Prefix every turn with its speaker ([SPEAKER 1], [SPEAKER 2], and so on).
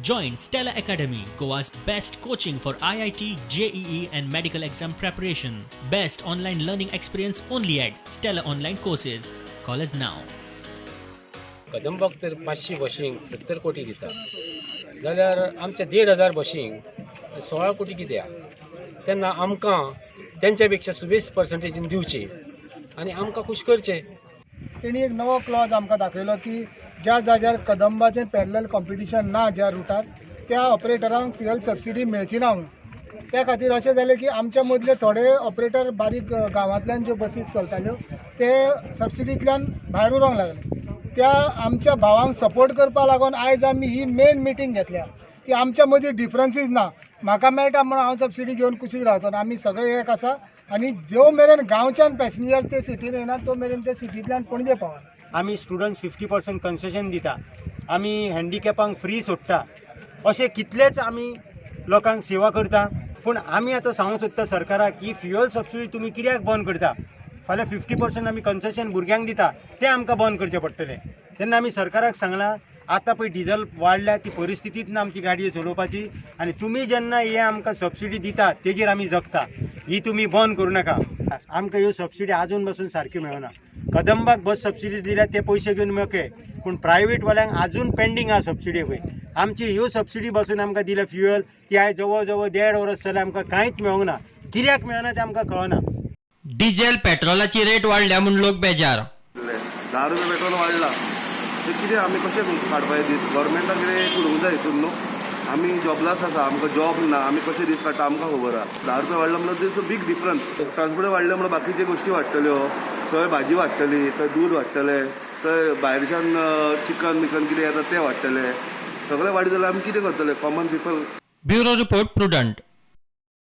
[SPEAKER 1] Join Stella Academy, Goa's best coaching for IIT, JEE, and medical exam preparation. Best online learning experience only at Stella Online Courses. Call us now.
[SPEAKER 2] कदंबाक तर 500 बशींक 70 कोटी दिता जाल्यार आमच्या 1500 बशींक 16 कोटी कित्याक? तेन्ना आमकां तेंच्या पेक्षा सुबेज पर्संटेजीन दिवची आनी आमकां खूश करचें.
[SPEAKER 3] तेणी एक नवो क्लॉज आमकां दाखयलो की ज्या जाग्यार कदंबाचें पॅरलल कॉम्पिटिशन ना ज्या रुटार, त्या ऑपरेटरांक फ्युअल सबसिडी मेळची ना म्हणून. त्या खातीर अशें जालें की आमच्या मदले थोडे ऑपरेटर बारीक गांवांतल्यान ज्यो बसीस चलताल्यो ते सबसिडींतल्यान भायर उरोंक लागले. त्या आमच्या भावांक सपोर्ट करपा लागून आयज आमी ही मेन मिटींग घेतल्या की आमच्या मदीं डिफरन्सीस ना. म्हाका मेळटा म्हणून हांव सबसिडी घेवन कुशीक रावचो ना. आमी सगळे एक आसा आनी जो मेरेन गांवच्यान पॅसेंजर ते सिटीन येना तो मेरेन ते सिटींतल्यान पणजे पावना.
[SPEAKER 4] आमी स्टुडंट्स 50% कन्सेशन दिता, आमी हँडिकॅपांक फ्री सोडटा, अशे कितलेच आमी लोकांक सेवा करता. पूण आमी आतां सांगूंक सोदता सरकाराक, ही फ्युअल सबसिडी तुमी कित्याक बंद करता? फाल्यां 50% आमी कन्सेशन भुरग्यांक दिता तें आमकां बंद करचें पडटलें. तेन्ना आमी सरकाराक सांगलां, आतां पळय डिजल वाडल्या ती परिस्थितीच ना आमची गाडयो चलोवपाची आनी तुमी जेन्ना हे आमकां सबसिडी दिता तेजेर आमी जगता, ही तुमी बंद करूं नाका. आमकां ह्यो सबसिडी आजून पासून सारक्यो मेळना. कदंबाक बस सबसिडी दिल्या ते पयशे घेवन मेकळे, पूण प्रायवेटवाल्यांक आजून पेंडींग आहा सबसिडी. पळय आमची ह्यो सबसिडी बसून आमकां दिल्या फ्युअल ती आयज जवळ जवळ 1.5 वर्स जालें आमकां कांयच मेळूंक ना. कित्याक मेळना तें आमकां कळना.
[SPEAKER 5] डिझेल पेट्रोलाची रेट वाडल्या म्हूण लोक बेजार.
[SPEAKER 6] 10 रुपया पेट्रोल वाडला ते कितें आमी कशें काडपाचे दीस? गव्हर्मेंटाक कितें करूंक जाय हितून न्हू. आमी जॉबलेस आसा, आमकां जॉब ना, आमी कशे दीस काडटा आमकां खबर आहा. 10 रुपया वाडला म्हणल्यार this big difference. Transport वाडलें म्हणून बाकीच्यो गोश्टी वाडटल्यो. थंय भाजी वाडटली, थंय दूद वाडटलें, थंय भायरच्यान चिकन बिकन कितें येता तें वाडटलें. सगळें वाडीत जाल्यार आमी कितें करतले common people?
[SPEAKER 5] Bureau report, prudent.